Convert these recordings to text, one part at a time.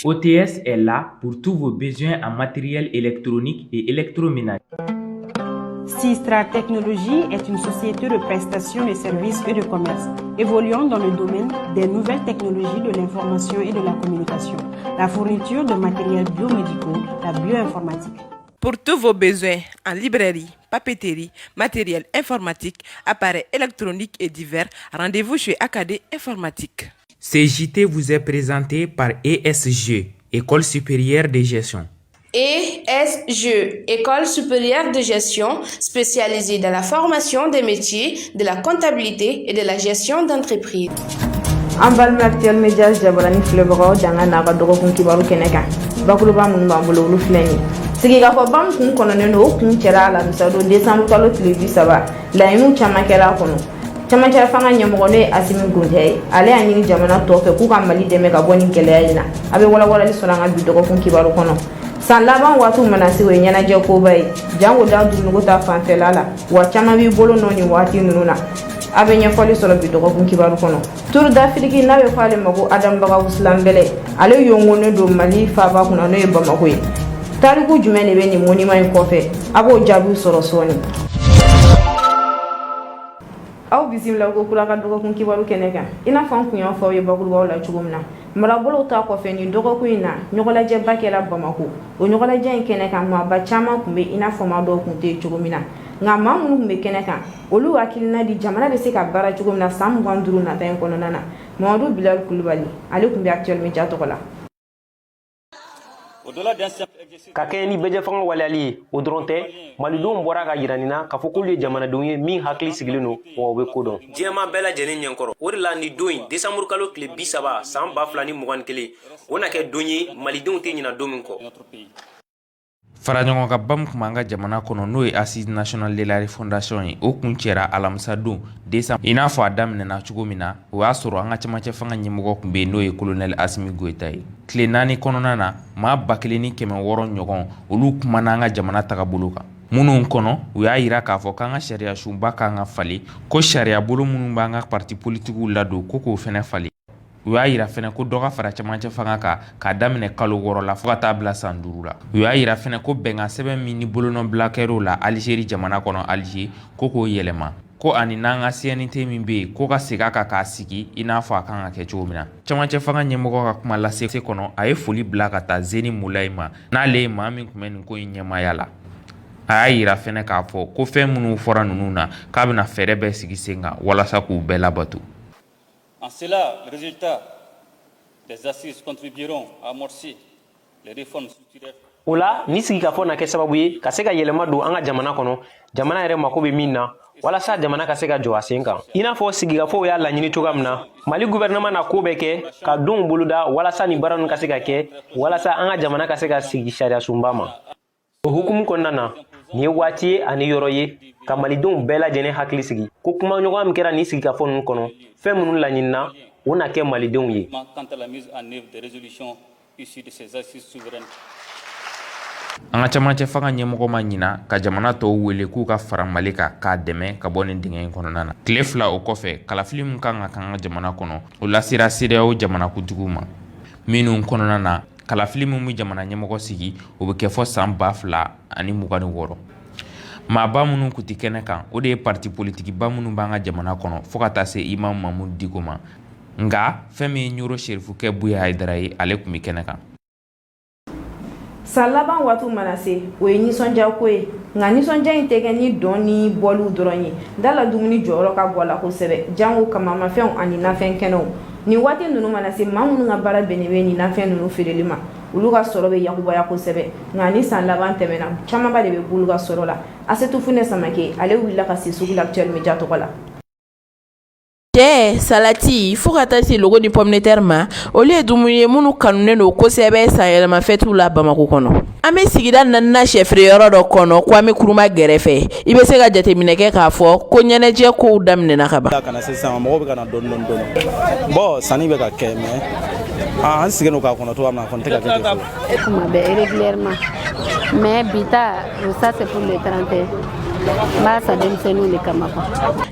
OTS est là pour tous vos besoins en matériel électronique et électroménager. Sistra Technologies est une société de prestation de services et de commerce évoluant dans le domaine des nouvelles technologies de l'information et de la communication, la fourniture de matériels biomédicaux, la bioinformatique. Pour tous vos besoins en librairie, papeterie, matériel informatique, appareils électroniques et divers, rendez-vous chez AKD Informatique. Ce JT vous est présenté par ESG, École supérieure de gestion. ESG, École supérieure de gestion spécialisée dans la formation des métiers de la comptabilité et de la gestion d'entreprise. An balima Actuel Media jabarani filɛbagaw, danga n'a ka dɔgɔkun kibaru kɛnɛ kan, bakuruba minnu b'an bolo, olu filɛ nin ye. Sigikafɔba min kun kɔnɔnen don, o kun cɛra alamisa don, desanburu kalo tile 30. Laɲiniw caman kɛra a kɔnɔ. Camancɛ fanga ɲɛmɔgɔ, n'o ye Assimi Goïta ye, ale y'a ɲini jamana tɔ fɛ k'u ka Mali dɛmɛ ka bɔ nin gɛlɛya in na. A bɛ walawalali sɔrɔ an ka bi dɔgɔkun kibaru kɔnɔ. San laban waatiw mana se, o ye ɲɛnajɛ koba ye, jango da dumuniko ta fanfɛla la, wa caman b'i bolo nɔ nin waati ninnu na. A bɛ ɲɛfɔli sɔrɔ bi dɔgɔkun kibaru kɔnɔ. Tour d'Afrique, n'a bɛ fɔ ale ma ko Adamu Bagawu Bɛlɛ, ale yongonnen don Mali faaba kunna, n'o ye Bamako ye. Tariku jumɛn de bɛ nin monument in kɔfɛ? A b'o jaabiw sɔrɔ sɔɔni. Aw bisimila ko kura ka dɔgɔkun kibaru kɛnɛ kan. I n'a fɔ an kun y'a fɔ aw ye bakurubaw la cogo min na, marabolow ta kɔfɛ, nin dɔgɔkun in na, ɲɔgɔnlajɛba kɛra Bamako. O ɲɔgɔnlajɛ in kɛnɛ kan, maaba caman tun bɛ, i n'a fɔ maa dɔw tun tɛ yen cogo min na. Nka maa minnu tun bɛ kɛnɛ kan, olu hakilina di jamana bɛ se ka baara cogo min na san 25 nata in kɔnɔna na. Mamadu Bilal Kulubali, ale tun bɛ Actuel Media tɔgɔ la. Ka kɛɲɛ ni bɛɛjɛfanga waleyali ye, o dɔrɔn tɛ, malidenw bɔra ka yira nin na k'a fɔ k'olu ye jamanadenw ye min hakili sigilen don, wa u bɛ ko dɔn. Diɲɛma bɛɛ lajɛlen ɲɛkɔrɔ. O de la, nin don in, desanburu kalo tile 30 san 2021, o na kɛ don ye malidenw tɛ ɲina don min kɔ. Fara ɲɔgɔn kan ba min tun b'an ka jamana kɔnɔ, n'o ye Assise nationale de la refondation ye, o kun cɛra alamisa don décembre, i n'a fɔ a daminɛna cogo min na. O y'a sɔrɔ an ka camancɛ fanga ɲɛmɔgɔ tun bɛ yen, n'o ye colonel Assimi Goïta ye. Tile 4 kɔnɔna na, maa 1600 ɲɔgɔn, olu kumana an ka jamana tagabolo kan. Minnu kɔnɔ, u y'a yira k'a fɔ k'an ka sariya sunba kan ka falen, ko sariya bolo minnu b'an ka parti politikiw ladon, ko k'o fɛnɛ falen. U y'a yira fɛnɛ ko dɔ ka fara camancɛ fanga kan, k'a daminɛ kalo 6 la fo ka taa bila san 5 la. U y'a yira fɛnɛ ko bɛnkan sɛbɛn min ni bolonɔbila kɛr'o la Alizeri jamana kɔnɔ, Alize, ko k'o yɛlɛma, ko ani n'an ka CNT min bɛ yen, ko ka segin a kan k'a sigi i n'a fɔ a kan ka kɛ cogo min na. Camancɛ fanga ɲɛmɔgɔ ka kuma lase kɔnɔ, a ye foli bila ka taa Zeni Mulayi ma, n'ale ye maa min tun bɛ nin ko in ɲɛmaaya la. A y'a yira fɛnɛ k'a fɔ ko fɛn minnu fɔra ninnu na, k'a bɛna fɛɛrɛ bɛɛ sigi sen kan walasa k'u bɛɛ labato. En cela, les résultats des assises contribueront à amorcer les réformes structurelles. O la, ni sigikafɔ na kɛ sababu ye ka se ka yɛlɛma don an ka jamana kɔnɔ, jamana yɛrɛ mako bɛ min na, walasa jamana ka se ka jɔ a sen kan, i n'a fɔ sigikafɔw y'a laɲini cogoya min na. Mali gouvernement na ko bɛɛ kɛ ka donw boloda walasa nin baara ninnu ka se ka kɛ, walasa an ka jamana ka se ka sigi sariya sunba ma. O hukumu kɔnɔna na, nin ye waati ye ani yɔrɔ ye ka malidenw bɛɛ lajɛlen hakili sigi ko kumaɲɔgɔnya min kɛra nin sigikafɔ ninnu kɔnɔ, fɛn minnu laɲinina, o na kɛ malidenw ye. Quant à la mise en œuvre des résolutions issues de ces assises souveraines. An ka camancɛ fanga ɲɛmɔgɔ ma ɲina ka jamana tɔw wele k'u ka fara Mali kan k'a dɛmɛ ka bɔ nin dingɛ in kɔnɔna na. Tile 2 o kɔfɛ, kalafili min kan ka k'an ka jamana kɔnɔ, o lasera CEDEAO jamanakuntigiw ma. Minnu kɔnɔna na, kalafili min bɛ jamana ɲɛmɔgɔ sigi, o bɛ kɛ fɔ san 2026. Maaba minnu tun tɛ kɛnɛ kan, o de ye parti politikiba minnu b'an ka jamana kɔnɔ, fo ka taa se Imam Mahmoud Dicko ma. Nka fɛn min ye Ɲoro Serifukɛ Buye Hayidara ye, ale tun bɛ kɛnɛ kan. San laban waatiw mana se, o ye nisɔndiyako ye. Nka nisɔndiya in tɛ kɛ ni dɔn ni bɔliw dɔrɔn ye. Da la, dumuni jɔyɔrɔ ka bɔ a la kosɛbɛ, jango kamamafɛnw ani nafɛn kɛnɛw. Nin waati ninnu mana se, maa minnu ka baara bɛnnen bɛ nin nafɛn ninnu feereli ma, olu ka sɔrɔ bɛ yakubaya kosɛbɛ. Nka ni san laban tɛmɛna, camanba de bɛ b'olu ka sɔrɔ la. Asetu Funɛ Samake, ale wulila ka se sugu la Actuel Media tɔgɔ la. Cɛ salati, fo ka taa se logo ni pomme de terre ma, olu ye dumuni ye minnu kanunen don kosɛbɛ san yɛlɛma fɛtiw la Bamakɔ kɔnɔ. An bɛ sigida naaninan sɛfeere yɔrɔ dɔ kɔnɔ, Kwame Nkrumah gɛrɛfɛ. I bɛ se ka jateminɛ kɛ k'a fɔ ko ɲɛnajɛ kow daminɛna ka ban. Ka na sisan, mɔgɔw bɛ ka na dɔɔni dɔɔni dɔɔni. Bon, sanni bɛ ka kɛ, mais an sigilen don k'a kɔnɔ cogoya min na, a kɔni tɛ ka kɛ ten fɔlɔ. Kuma bɛɛ, régulièrement, mais bi ta, ça c'est pour le 31. N b'a san denmisɛnninw de kama quoi.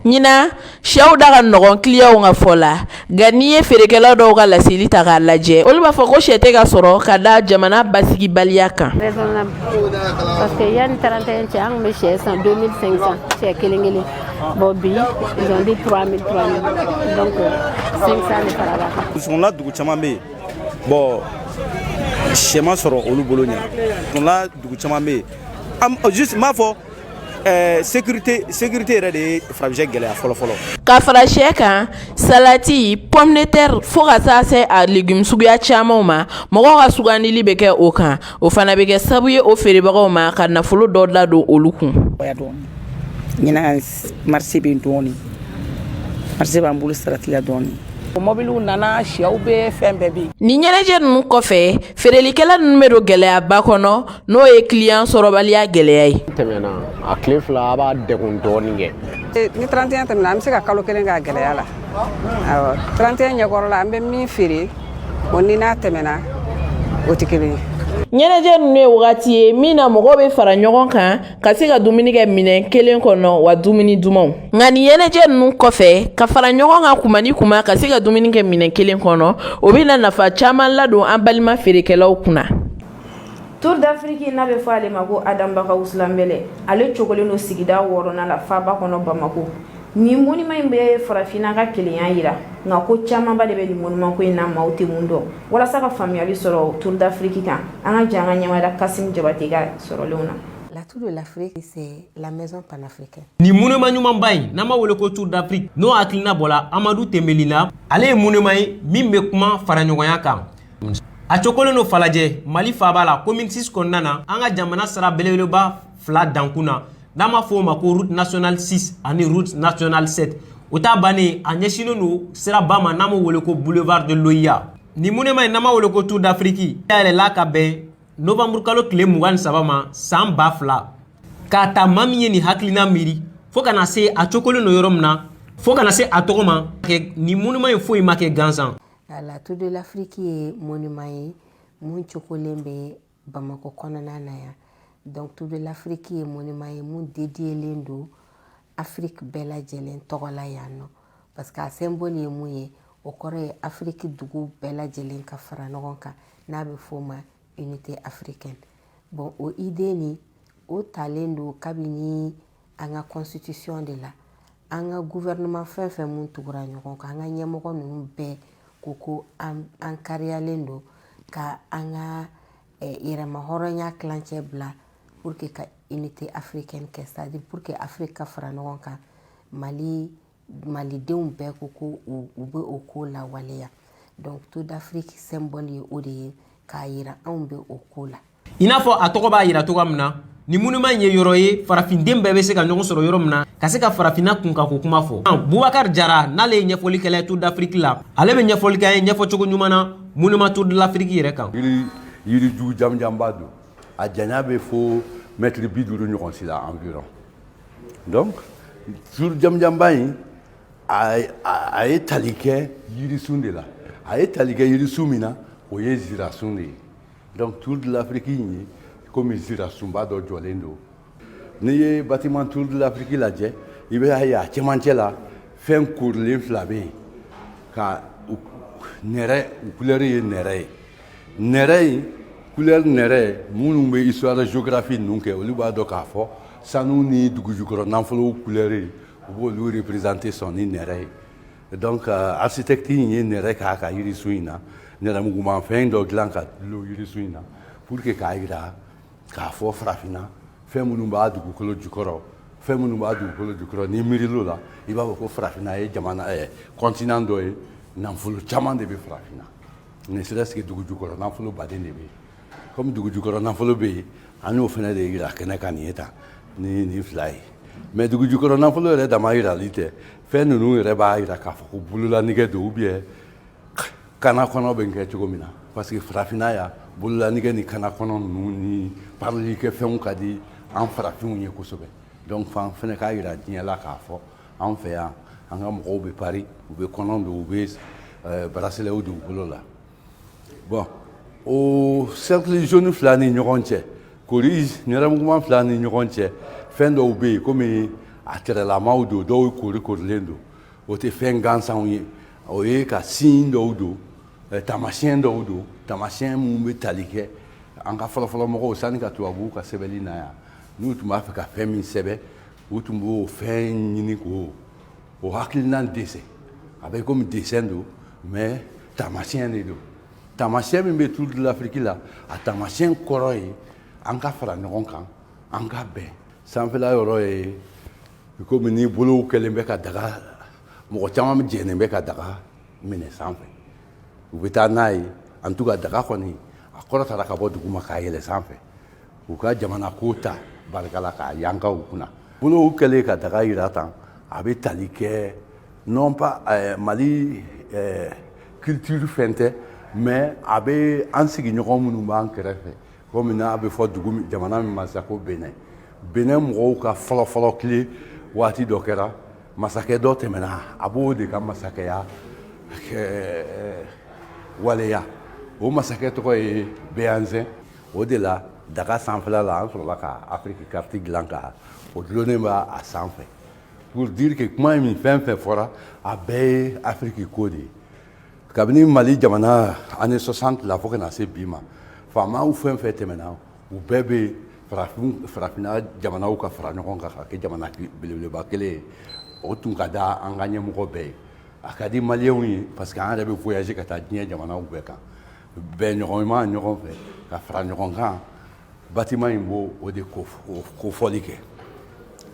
Ɲinan, sɛw da ka nɔgɔn kiliyanw ka fɔ la, nka n'i ye feerekɛla dɔw ka laseli ta k'a lajɛ, olu b'a fɔ ko sɛ tɛ ka sɔrɔ ka da jamana basigibaliya kan. Raisonnable, parce que yanni 31 cɛ, an tun bɛ sɛ san 2500, sɛ kelen kelen. Bon, bi, ils ont dit 3000, 3000, donc 500 de farala kan. Burusikɔnɔla dugu caman bɛ yen, bon, sɛ ma sɔrɔ olu bolo ɲina. Kɔnɔla dugu caman bɛ yen, juste n b'a fɔ sécurité yɛrɛ de ye farafin gɛlɛya fɔlɔ fɔlɔ. Ka fara sɛ kan, salati, pomme de terre, fo ka taa se a légume suguya camanw ma, mɔgɔw ka sugandili bɛ kɛ o kan. O fana bɛ kɛ sababu ye o feerebagaw ma ka nafolo dɔ ladon olu kun. Ɲinan, marché bɛ dɔɔni, marché b'an bolo salati la dɔɔni. Mɔbiliw nana, sɛw bɛ, fɛn bɛɛ bɛ yen. Nin ɲɛnajɛ ninnu kɔfɛ, feerelikɛla ninnu bɛ don gɛlɛyaba kɔnɔ, n'o ye kiliyan sɔrɔbaliya gɛlɛya ye. Tɛmɛna a tile 2, a b'a degun dɔɔnin kɛ. Ni 31 tɛmɛna, an bɛ se ka kalo kelen k'a gɛlɛya la. Awɔ, 31 ɲɛkɔrɔ la, an bɛ min feere, o ni n'a tɛmɛna, o tɛ kelen ye. Ɲɛnajɛ ninnu ye wagati ye min na mɔgɔw bɛ fara ɲɔgɔn kan ka se ka dumuni kɛ minɛn kelen kɔnɔ, wa dumuni dumanw. Nka nin ɲɛnajɛ ninnu kɔfɛ, ka fara ɲɔgɔn kan kuma ni kuma ka se ka dumuni kɛ minɛn kelen kɔnɔ, o bɛ na nafa caman ladon an balima feerekɛlaw kunna. Tour d'Afrique, n'a bɛ fɔ ale ma ko Adam Ba ka wusulanbɛlɛ, ale cogolen don sigida wɔɔrɔnan la faaba kɔnɔ Bamako. Nin monument in bɛ farafinna ka kelenya yira, nka ko camanba de bɛ nin monument ko in na, maaw tɛ mun dɔn. Walasa ka faamuyali sɔrɔ Tour d'Afrique kan, an ka jɛ an ka ɲɛmada Kasim Jabate ka sɔrɔlenw na. La Tour de l'Afrique, c'est la maison panafricaine. Nin monument ɲumanba in, n'an b'a wele ko Tour d'Afrique, n'o hakilina bɔla Amadu Tembeli la, ale ye monument ye min bɛ kuma faraɲɔgɔnya kan. A cokolen don Falajɛ, Mali faaba la, commune 6 kɔnɔna na, an ka jamana sira belebeleba fila dankun na, n'an b'a fɔ o ma ko route nationale 6 ani route nationale 7. O t'a bannen, a ɲɛsinnen don siraba ma n'an b'o wele ko boulevard de l'OUA. Nin monument in, n'an b'a wele ko Tour d'Afrique, dayɛlɛla ka bɛn novembre kalo tile 23 ma san 2000. K'a ta maa min ye nin hakilina miiri fo ka na se a cokolen don yɔrɔ min na, fo ka na se a tɔgɔ ma, nin monument in foyi ma kɛ gansan. La Tour de l'Afrique ye monument ye mun cogolen bɛ Bamakɔ kɔnɔna na yan. Donc Tour de l'Afrique ye monument ye mun dédiélen don Afrique bɛɛ lajɛlen tɔgɔ la yan nɔ, parce que a symbole ye mun ye, o kɔrɔ ye Afrique dugu bɛɛ lajɛlen ka fara ɲɔgɔn kan, n'a bɛ f'o ma unité africaine. Bon, o idée nin, o talen don kabini an ka constitution de la. An ka gouvernement fɛn fɛn mun tugura ɲɔgɔn kan, an ka ɲɛmɔgɔ ninnu bɛɛ ko ko an kariyalen don ka an ka yɛrɛma hɔrɔnya tilancɛ bila pour que ka unité africaine kɛ, c'est à dire pour que Afrique ka fara ɲɔgɔn kan. Mali, malidenw bɛɛ ko ko u bɛ o ko lawaleya. Donc Tour d'Afrique symbole ye o de ye, k'a yira anw bɛ o ko la. I n'a fɔ a tɔgɔ b'a yira cogoya min na, nin monument in ye yɔrɔ ye farafinden bɛɛ bɛ se ka ɲɔgɔn sɔrɔ yɔrɔ min na, ka se ka farafinna kunkanko kuma fɔ. Bubakar Jara, n'ale ye ɲɛfɔlikɛla ye Tour d'Afrique la, ale bɛ ɲɛfɔli kɛ an ye ɲɛfɔcogo ɲuman na monument Tour de l'Afrique yɛrɛ kan. Yiri yiriju jamujanba don, a janya bɛ fo mɛtiri 50 ɲɔgɔn si la environ. Donc tour jamujanba in, a ye tali kɛ yirisun de la. A ye tali kɛ yirisun min na, o ye zirasun de ye. Donc Tour de l'Afrique in ye komi zirasunba dɔ jɔlen don. N'i ye bâtiment Tour de l'Afrique lajɛ, i b'a ye a cɛmancɛ la, fɛn korilen fila bɛ yen ka nɛrɛ, u couleur ye nɛrɛ ye. Nɛrɛ in couleur nɛrɛ, minnu bɛ histoire géographie ninnu kɛ, olu b'a dɔn k'a fɔ sanu ni dugujukɔrɔ nafolo couleur ye, u b'olu représenter sɔn ni nɛrɛ ye. Donc architecte in ye nɛrɛ k'a ka yirisun in na, nɛrɛmugumafɛn dɔ dilan ka dulon yirisun in na pour que k'a yira k'a fɔ farafinna, fɛn minnu b'a dugukolo jukɔrɔ, fɛn minnu b'a dugukolo jukɔrɔ, n'i miiril'o la, i b'a fɔ ko farafinna ye jamana continent dɔ ye, nafolo caman de bɛ farafinna, ne serait-ce que dugu jukɔrɔ nafolo baden de bɛ yen. Comme dugu jukɔrɔ nafolo bɛ yen, an y'o fana de yira kɛnɛ kan nin ye tan ni nin fila ye. Mais dugu jukɔrɔ nafolo yɛrɛ dama yirali tɛ, fɛn ninnu yɛrɛ b'a yira k'a fɔ ko bololanɛgɛ don ou bien kana kɔnɔ bɛ kɛ cogo min na, parce que farafinna yan, bololanɛgɛ ni kana kɔnɔ ninnu ni parili kɛ fɛnw ka di an farafinw ye kosɛbɛ. Donc fan fɛnɛ k'a yira diɲɛ la k'a fɔ an fɛ yan, an ka mɔgɔw bɛ pari, u bɛ kɔnɔ don, u bɛ braceletw don u bolo la. Bon, o cercle jaune fila ni ɲɔgɔn cɛ, kori nɛrɛmuguman fila ni ɲɔgɔn cɛ, Fɛn dɔw bɛ yen, komi a tɛrɛlamaw don, dɔw kori korilen don, o tɛ fɛn gansanw ye. O ye ka signe dɔw don, taamasiyɛn dɔw don, taamasiyɛn minnu bɛ tali kɛ an ka fɔlɔfɔlɔ mɔgɔw, sani ka tubabuw ka sɛbɛnni na yan, n'u tun b'a fɛ ka fɛn min sɛbɛn, u tun b'o fɛn ɲini k'o o hakilina dessin. A bɛ komi dessin don, mais taamasiyɛn de don. Taamasiyɛn min bɛ Tour de l'Afrique la, a taamasiyɛn kɔrɔ ye an ka fara ɲɔgɔn kan, an ka bɛn. Sanfɛla yɔrɔ ye komi ni bolow kɛlen bɛ ka daga, mɔgɔ caman jɛnen bɛ ka daga minɛ sanfɛ, u bɛ taa n'a ye. En tout cas, daga kɔni a kɔrɔtara ka bɔ duguma k'a yɛlɛ sanfɛ, u ka jamana ko ta barika la k'a yanka u kunna. Bolow kɛlen ka daga yira tan, a bɛ tali kɛ non pas Mali culture fɛn tɛ, mais a bɛ an sigiɲɔgɔn minnu b'an kɛrɛfɛ, komi n'a bɛ fɔ dugu jamana min ma sisan ko Benin. Benin mɔgɔw ka fɔlɔfɔlɔ tile, waati dɔ kɛra, masakɛ dɔ tɛmɛna, a b'o de ka masakɛya waleya. O masakɛ tɔgɔ ye Béhanzin. O de la, daga sanfɛla la, an sɔrɔla ka Afiriki carte dilan ka o dulonnen b'a a sanfɛ, pour dire que kuma min fɛn fɛn fɔra, a bɛɛ ye Afiriki ko de ye. Kabini Mali jamana année 60 la fo ka na se bi ma, faamaw fɛn fɛn tɛmɛna, u bɛɛ bɛ farafinna jamanaw ka fara ɲɔgɔn kan ka kɛ jamana belebeleba kelen ye. O tun ka da an ka ɲɛmɔgɔ bɛɛ ye. A ka di Maliyɛnw ye, parce que an yɛrɛ bɛ voyager ka taa diɲɛ jamanaw bɛɛ kan, bɛn ɲɔgɔnma ɲɔgɔn fɛ ka fara ɲɔgɔn kan. Bâtiment in b'o o de kofɔli kɛ.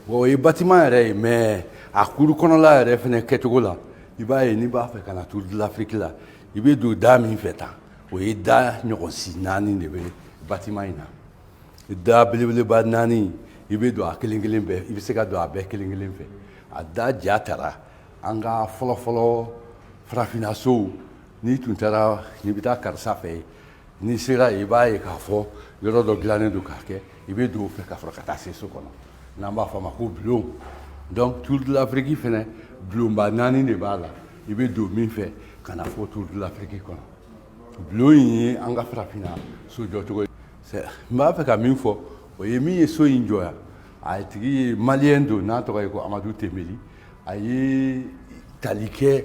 Bon, o ye bâtiment yɛrɛ ye, mais a kuru kɔnɔla yɛrɛ fɛnɛ kɛcogo la, i b'a ye, n'i b'a fɛ ka na Tour de l'Afrique la, i bɛ don da min fɛ tan, o ye da ɲɔgɔn si naani de bɛ bâtiment in na. Da belebeleba naani, i bɛ don a kelen kelen bɛɛ, i bɛ se ka don a bɛɛ kelen kelen fɛ. A da ja tara an ka fɔlɔfɔlɔ farafinna sow. N'i tun taara, n'i bɛ taa karisa fɛ yen, n'i sera yen, i b'a ye k'a fɔ yɔrɔ dɔ dilannen don k'a kɛ, i bɛ don o fɛ ka sɔrɔ ka taa se so kɔnɔ, n'an b'a fɔ a ma ko bulon. Donc Tour de l'Afrique fɛnɛ, bulonba naani de b'a la, i bɛ don min fɛ ka na fo Tour de l'Afrique kɔnɔ. Bulon in ye an ka farafinna so jɔcogo ye. N b'a fɛ ka min fɔ, o ye min ye so in jɔ yan, a tigi ye Maliyɛn don n'a tɔgɔ ye ko Amadu Tembeli. A ye tali kɛ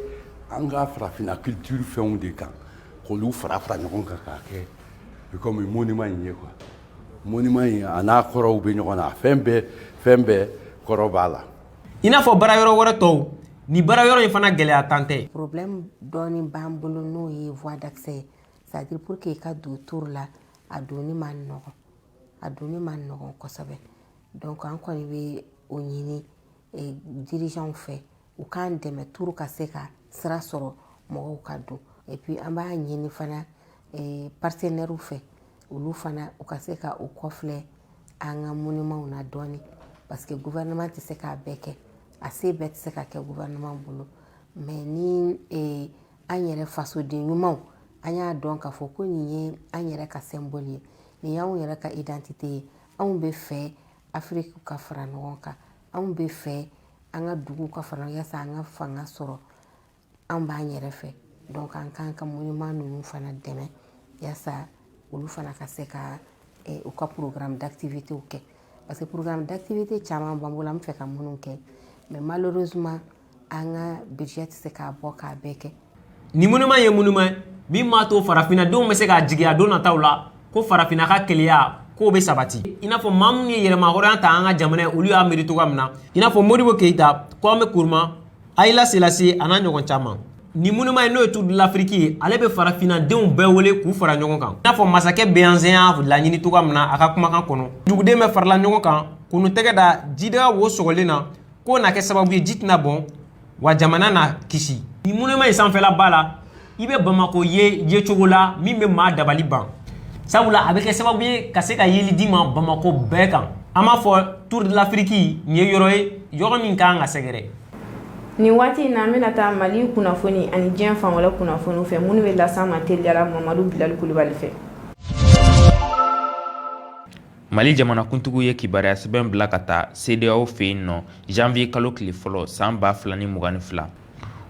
an ka farafinna culture fɛnw de kan, k'olu fara fara ɲɔgɔn kan k'a kɛ komi monument in ye quoi. Monument in, a n'a kɔrɔw bɛ ɲɔgɔn na, a fɛn bɛɛ kɔrɔ b'a la. I n'a fɔ baara yɔrɔ wɛrɛ tɔw, ni baara yɔrɔ in fana gɛlɛya tan tɛ. Problème dɔɔni b'an bolo, n'o ye voie d'accès ye, c'est à dire pour que i ka don tour la, a donni ma nɔgɔn, a donni ma nɔgɔn kosɛbɛ. Donc an kɔni bɛ o ɲini dirigeants fɛ, u k'an dɛmɛ, tour ka se ka sira sɔrɔ, mɔgɔw ka don. Et puis an b'a ɲini fana partenaires fɛ, olu fana u ka se ka u kɔfilɛ an ka monumentw na dɔɔni, parce que gouvernement tɛ se k'a bɛɛ kɛ, a se bɛɛ tɛ se ka kɛ gouvernement bolo. Mais ni an yɛrɛ fasoden ɲumanw, an y'a dɔn k'a fɔ ko nin ye an yɛrɛ ka symbole ye, nin y'anw yɛrɛ ka identité ye, anw bɛ fɛ Afiriki ka fara ɲɔgɔn kan, anw bɛ fɛ an ka duguw ka fara ɲɔgɔn kan yaasa an ka fanga sɔrɔ, an b'an yɛrɛ fɛ. Donc an k'an ka monument ninnu fana dɛmɛ yaasa olu fana ka se ka u ka programme d'activité kɛ, parce que programme d'activité caman b'an bolo, an bɛ fɛ ka minnu kɛ, mais malheureusement an ka budget tɛ se k'a bɔ k'a bɛɛ kɛ. Nin monument ye monument min b'a to farafinnadenw bɛ se k'a jigiya don nataw la ko farafinna ka keleya k'o bɛ sabati, i n'a fɔ maa minnu ye yɛrɛmahɔrɔnya ta an ka jamana ye, olu y'a miiri cogoya min na, i n'a fɔ Modibo Keyita, Kwame Nkrumah, Haïlé Sélassié, a n'a ɲɔgɔn caman. Nin monument ye, n'o ye Tour de l'Afrique ye, ale bɛ farafinnadenw bɛɛ wele k'u fara ɲɔgɔn kan, i n'a fɔ masakɛ Béhanzin y'a laɲini cogoya min na a ka kumakan kɔnɔ. Duguden bɛ farala ɲɔgɔn kan k'u tɛgɛ da jidaga wo sɔgɔlen na, k'o na kɛ sababu ye ji tɛna bɔn wa jamana na kisi. Nin monument in sanfɛla ba la, i bɛ Bamako ye yecogo la min bɛ maa dabali ban, sabula a bɛ kɛ sababu ye ka se ka yeli d'i ma Bamako bɛɛ kan. An b'a fɔ Tour de l'Afrique nin ye yɔrɔ ye, yɔrɔ min kan ka sɛgɛrɛ. Nin waati in na, an bɛna taa Mali kunnafoni ani diɲɛ fan wɛrɛ kunnafoniw fɛ, minnu bɛ las'an ma teliyara Mamadu Bilali Kulubali fɛ. Mali jamanakuntigiw ye kibaruya sɛbɛn bila ka taa CEDEAO fɛ yen nɔ janvier kalo tile fɔlɔ san 2022.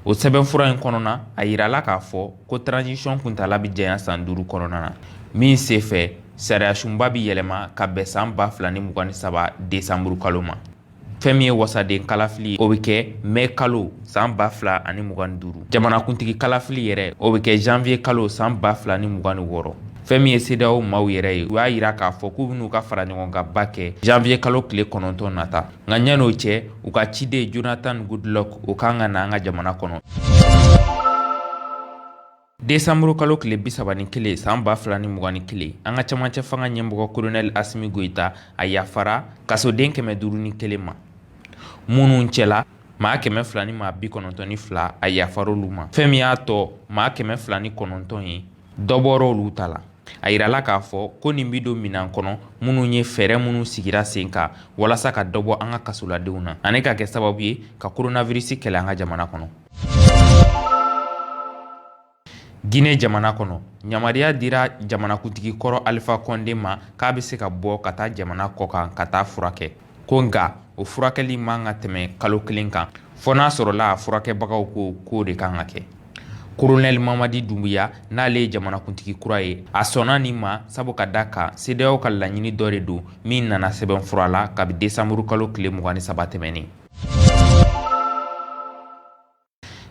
O sɛbɛnfura in kɔnɔna, a yirala k'a fɔ ko transition kuntala bɛ janya san 5 kɔnɔna na, min sen fɛ Sariyasunba bɛ yɛlɛma ka bɛn san 2023 desanburu kalo ma. Fɛn min ye wasaden kalafili ye, o bɛ kɛ mɛ kalo san 2025. Jamanakuntigi kalafili yɛrɛ, o bɛ kɛ janvier kalo san 2026. Fɛn min ye CEDEAO maaw yɛrɛ ye, u y'a yira k'a fɔ k'u bɛn'u ka faraɲɔgɔnkanba kɛ janvier kalo tile 9 nata. Nka ɲan'o cɛ, u ka ciden Jonathan Goodluck, o kan ka na an ka jamana kɔnɔ. Desanburu kalo tile 31 san 2021, an ka camancɛ fanga ɲɛmɔgɔ kolonɛli Asimi Goyita, a yafara kasoden 501 ma, minnu cɛla maa 200 ni maa 92, a yafar'olu ma. Fɛn min y'a tɔ maa 209 ye, dɔ bɔra olu ta la. A yirala k'a fɔ ko nin bi don minan kɔnɔ minnu ye fɛɛrɛ minnu sigira sen kan walasa ka dɔ bɔ an ka kasoladenw na ani ka kɛ sababu ye ka koronavirisi kɛlɛ an ka jamana kɔnɔ. Gine jamana kɔnɔ, yamaruya dira jamanakuntigi kɔrɔ Alifa Kɔnde ma k'a bɛ se ka bɔ ka taa jamana kɔkan ka taa furakɛ. Ko nka o furakɛli man ka tɛmɛ kalo kelen kan, fɔ n'a sɔrɔla a furakɛbagaw ko k'o de kan ka kɛ. Kolonɛli Mamadi Dunbuya, n'ale ye jamanakuntigi kura ye, a sɔnna nin ma sabu ka da kan CEDEAO ka laɲini dɔ de don min nana sɛbɛnfura la kabi desanburu kalo tile 23 tɛmɛnen.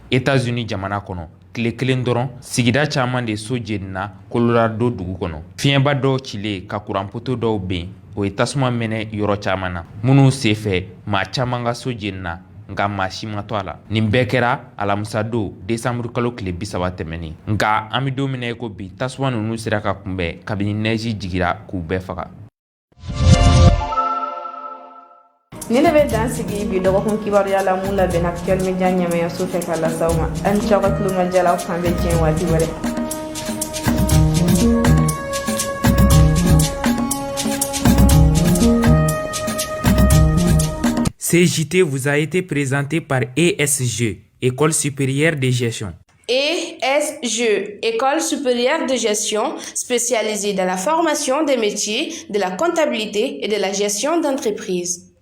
Etats-Unis jamana kɔnɔ, tile kelen dɔrɔn, sigida caman de so jenina Colorado dugu kɔnɔ. Fiɲɛba dɔw cilen ka kuranpoto dɔw ben, o ye tasuma mɛnɛ yɔrɔ caman na, minnu senfɛ maa caman ka so jenina, nka maa si ma to a la. Nin bɛɛ kɛra alamisa don desanburu kalo tile 30 tɛmɛnen. Nka an bɛ don min na i ko bi, tasuma ninnu sera ka kunbɛn kabini nɛzi jigira k'u bɛɛ faga. Nin de bɛ dan sigi bi dɔgɔkun kibaruya la mun labɛnna Actuel Media ɲɛmayaso fɛ ka las'aw ma. Aw ni ce aw ka tulomajɔ la, aw k'an bɛn diɲɛ waati wɛrɛ. Ce JT vous a été présenté par ESG, École supérieure de gestion. ESG, École supérieure de gestion spécialisée dans la formation des métiers de la comptabilité et de la gestion d'entreprise.